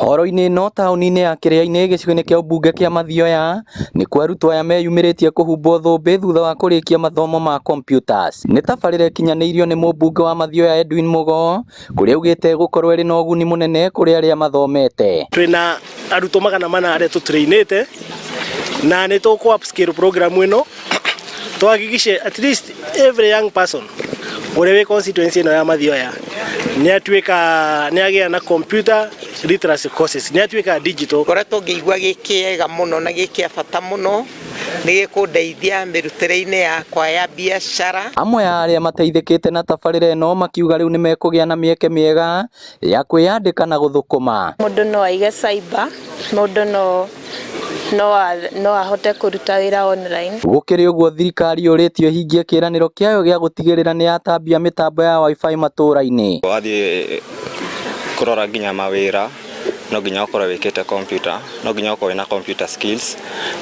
Horo-inĩ ĩno taũni-inĩ ya Kĩrĩa-inĩ gĩcigo-inĩ kĩa ũmbunge kĩa Mathioya nĩkuo arutwo aya meyumĩrĩtie kũhumbwo thũmbĩ thutha wa kũrĩkia mathomo ma computers. Nĩ tabarĩra ĩkinyanĩirio nĩ mũmbunge wa Mathioya Edwin Mugo kũrĩa augĩte ĩgũkorwo ĩrĩ na ũguni mũnene kũrĩ arĩa mathomete. Twĩna arutwo 400 arĩa tũtrainĩte na nĩ tũkũ upscale program ĩno tuhakikishe at least every young person ũrĩa wĩ constituency ĩno ya Mathioya nĩ atuĩka nĩ agĩa na computer literacy courses, nĩ atuĩka digital. Ngoretwo ngĩigua gĩ kĩega mũno na gĩ kĩa bata mũno, nĩ gĩkũndeithia mĩrutĩre-inĩ yakwa ya biacara. Amwe a arĩa mateithĩkĩte na tabarĩra ĩno makiuga rĩu nĩmekũgĩa na mĩeke mĩega ya kwĩyandĩka na gũthũkũma. Mũndũ no aige cyber, mũndũ no ahote kũruta wĩra online. Gũkĩrĩ ũguo, thirikari yũrĩtio ĩhingie kĩĩranĩro kĩayo gĩa gũtigĩrĩra nĩ yatambia mĩtambo ya WiFi matũũra-inĩ. Wathiĩ kũrora nginya mawĩra, no nginya ũkorwo wĩkĩte computer, no nginya ũkorwo wĩna computer skills,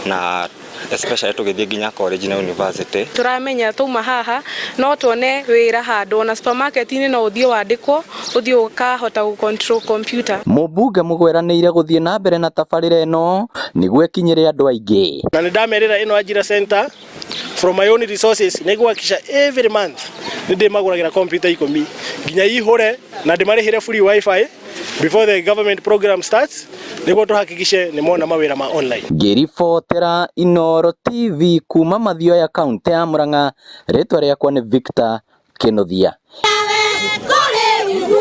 na especially tũgĩthiĩ nginya college na university. Tũramenya twauma haha no tuone wĩra handũ, ona supermarket-inĩ no ũthiĩ wandĩkwo, ũthiĩ ũkahota gũ control computer. Mũmbunge Mugo eranĩire gũthiĩ na mbere na tabarĩra ĩno nĩguo ĩkinyĩre andũ aingĩ. Na nĩ ndamerĩra ĩno Ajira Center, from my own resources, nĩ ngũhakikisha every month nĩ ndĩmagũragĩra computer 10 nginya ihũre na ndĩmarĩhĩre free WiFi before the government program starts, nĩguo tũhakikishe nĩ mona mawĩra ma online. Ngĩribotera Inooro TV kuma Mathioya, kaunti ya Murang'a, rĩtwa rĩakwa nĩ Victor Kinuthia. Kũrĩ rungu.